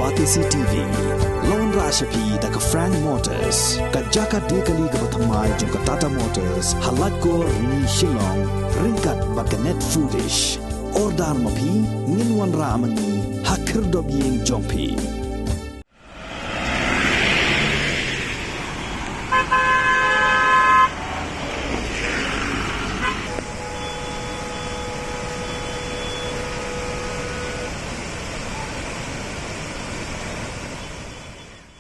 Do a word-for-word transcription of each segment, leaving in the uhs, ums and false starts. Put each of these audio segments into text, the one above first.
Batesi T V, la wanrah sha phi da ka Frank Motors, ka jaka die kali kaba thymmai jong ka Tata Motors, ha Laitkor, Rni, Shillong, ryngkat bad ka Net Foodish. Order ma phi, ngin wanrah ma ngi ha khyrdop ïing jong phi.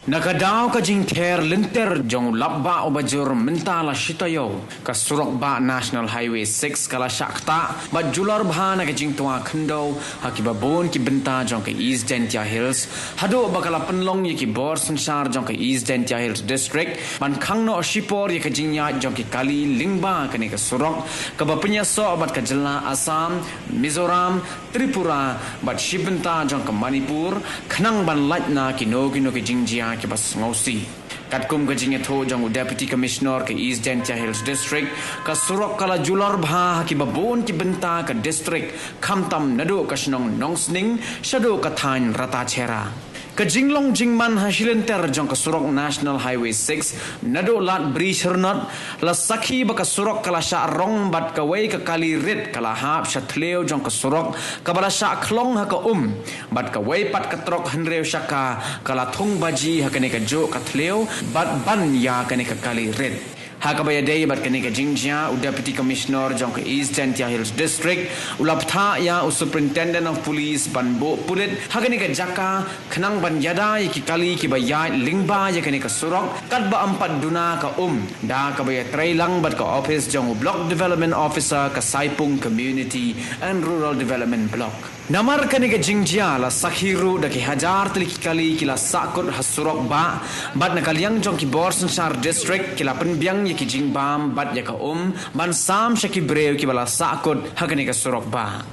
Na ka daw ka jingther lynter jong u lapbah uba jur mynta la shi taïew, ka surok bah National Highway six ka la shah ktah bad julor bha na ka jingtwa khyndew ha kiba bun ki bynta jong ka East Jaintia Hills, haduh ba ka la pynlong ïa ki bor synshar jong ka East Jaintia Hills District ban khang noh shipor ïa ka jingïaid jong ki kali lyngba kane ka surok kaba pynïasoh bad ka jylla Assam, Mizoram, Tripura bad shi bynta jong ka Manipur, khnang ban lait na kino kino ki jingjia kiba sngewsih. Katkum ka jingïathuh jong u Deputy Commissioner ka East Jaintia Hills District, ka surok ka la julor bha ha kiba bun ki bynta ka district, khamtam naduh ka shnong Nongsning shaduh ka thaiñ Ratacherra. Ka jinglong jingman ha shi lynter jong ka surok National Highway six, naduh Lad Bri Shyrnot, la sakhi ba ka surok ka la shah rong bad kawei ka kali rit ka la hap sha thliew jong ka surok kaba la shah khlong ha ka um, bad kawei pat ka trok hynriew shaka ka la thung baji ha kane kajuh ka thliew bad ban ïa kane ka kali rit. Ha kaba ïadei bad kane ka jingjia, u Deputy Commissioner jong ka East Jaintia Hills District u la bthah ïa u Superintendent of Police ban buh pulit ha kane ka jaka, khnang ban ïada ïa ki kali kiba ïaid lyngba ïa kane ka surok katba ym pat duna ka um, da kaba ïatreilang bad ka ophis jong u Block Development Officer ka Saipung Community and Rural Development Block. Namar kane ka jingjia la sakhi ruh da ki hajar tylli ki kali ki la sahkut ha surok bah, bad na ka liang jong ki bor synshar district ki la pynbiang ïa ki jingbam bad ïa ka um ban sam sha ki briew kiba la sahkut ha kane ka surok bah.